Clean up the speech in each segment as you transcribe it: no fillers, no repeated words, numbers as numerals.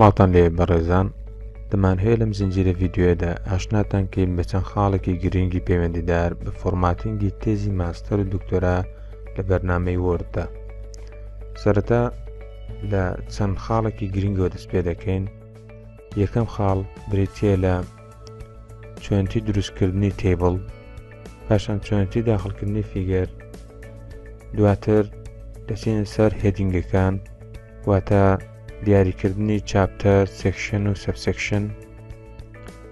سڵاوتان لێ بەڕێزان دەمانهەوێت لەم زنجیرە ڤیدیۆیەدا ئاشناتان کەین بە چەند خاڵێکی گرنگی پەیوەندیدار بە formatting ی تێزی ماستەر و دکتۆرا لە بەرنامەی Word دا. سەرەتا لە چەند خاڵێکی گرنگەوە دەست پێ دەکەین. یەکەم خاڵ بریتییە لە چۆنێتی دروستکردنی table، پاشان چۆنێتی داخڵکردنی figure، دواتر دەچینە سەر heading ەکان واتە دیاریکردنی chapter، section و subsection،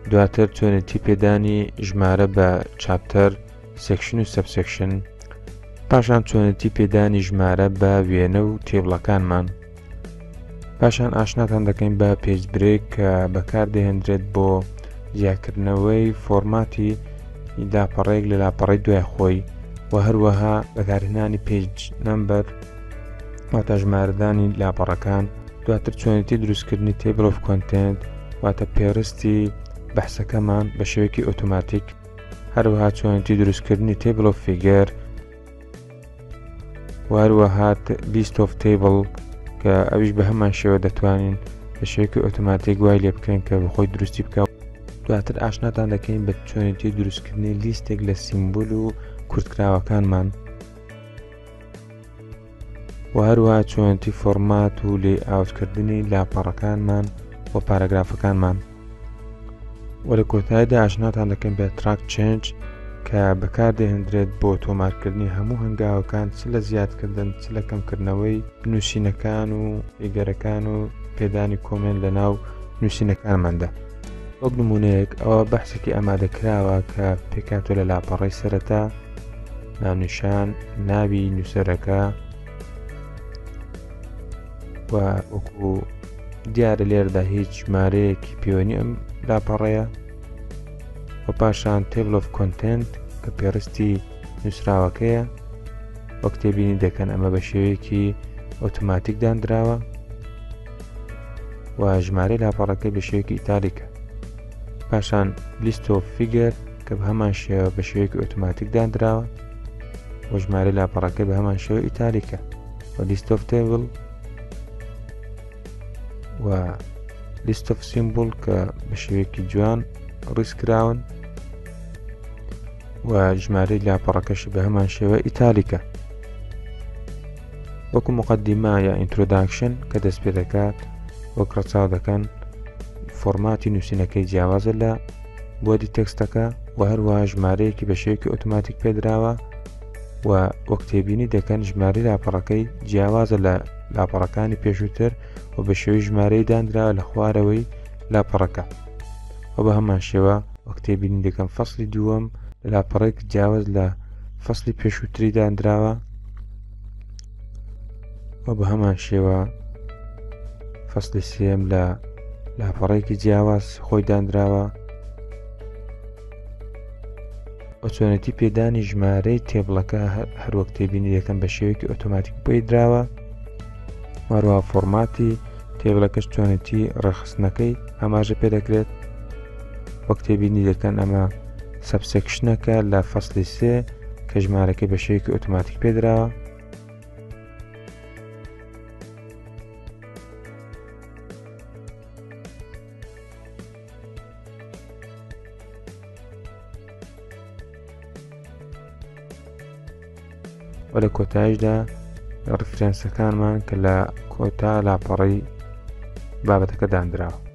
دواتر چۆنێتی پێدانی ژمارە بە chapter، section و subsection، پاشان چۆنێتی پێدانی ژمارە بە وێنە و table ەکانمان. پاشان ئاشناتان دەکەین بە page break کە بەکاردەهێنرێت بۆ جیاکردنەوەی فۆرماتی لاپەڕەیەک لە لاپەڕەی دوای خۆی و هەروەها بەکارهێنانی page number واتە ژمارەدانی لاپەڕەکان، دواتر چۆنێتی دروستکردنی table of content واتە پێڕستی بەحسەکەمان بە شێوەیەکی ئۆتۆماتیک، هەروەها چۆنێتی دروستکردنی table of figure و هەروەها list of table کە ئەویش بە هەمان شێوە دەتوانین بە شێوەیەکی ئۆتۆماتیک وای لێ بکەین کە بەخۆی دروستی بکە. دواتر ئاشناتان دەکەین بە چۆنێتی دروستکردنی لیستێک لە symbol و کورتکراوەکانمان و هەروەها چۆنێتی فۆرمات و layout کردنی لاپەڕەکانمان و پاراگرافەکانمان. و لە کۆتاییدا ئاشناتان دەکەین بە track change کە بەکاردەهێندرێت بۆ تۆمارکردنی هەموو هەنگاوەکان چ لە زیادکردن چ لە کەمکردنەوەی نووسینەکان و figure ەکان و پێدانی comment لە ناو نووسینەکانماندا. وەک نمونەیەک ئەوە بەحسێکی ئامادەکراوە کە پێکهاتووە لە لاپەڕەی سەرەتا، ناونیشان، ناوی نووسەرەکە و وەکو دیارە لێرەدا هیچ ژمارەیەکی پێوەنی ئەم لاپەڕەیە و پاشان table of content کە پێڕستی نووسراوەکەیە وەک تێبینی دەکەن ئەمە بە شێوەیەکی ئۆتۆماتیک دانراوە و ژمارەی لاپەڕەکەی بە شێوەیەکی italic ە. پاشان list of figure کە بە هەمان شێوە بە شێوەیەکی ئۆتۆماتیک دانراوە و ژمارەی لاپەڕەکەی بە هەمان شێوە italic ە و list of table و list of symbol کە بە شێوەیەکی جوان ڕیزکراون و ژمارەی لاپەڕەکەشی بە هەمان شێوە italic ە. وەکو مقدمە یا introduction کە دەست پێ دەکات وەک ڕەچاو دەکەن فۆرماتی نووسینەکەی جیاوازە لە body text ەکە و هەروەها ژمارەیەکی بە شێوەیەکی ئۆتۆماتیک پێدراوە و وەک تێبینی دەکەن ژمارەی لاپەڕەکەی جیاوازە لە لاپەڕەکانی پێشووتر و بە شێوەی ژمارەی دانراوە لە خوارەوەی لاپەڕەکە و بە هەمان شێوە وەک تێبینی دەکەن فەصلی دووەم لە لاپەڕێک جیاواز لە فەصلی پێشووتری دانراوە و بە هەمان شێوە فەصلی سێم لە لاپەڕێکی جیاواز خۆی دانراوە و چۆنێتی پێدانی ژمارەی table ەکە هەروەک تێبینی دەکەن بە شێوەیەکی ئۆتۆماتیک بۆی دراوە هەروەها فۆرماتی table ەکەش چۆنێتی ڕێکخستنەکەی ئاماژە پێ دەکرێت وەک تێبینی دەکەن ئەمە subsection ەکە لە فەصلی سێ کە ژمارەکەی بە شێوەیەکی ئۆتۆماتیک پێدراوە. و لە کۆتاییشدا reference ەکانمان کە لە کۆتا لاپەڕەی بابەتەکە دانراوە.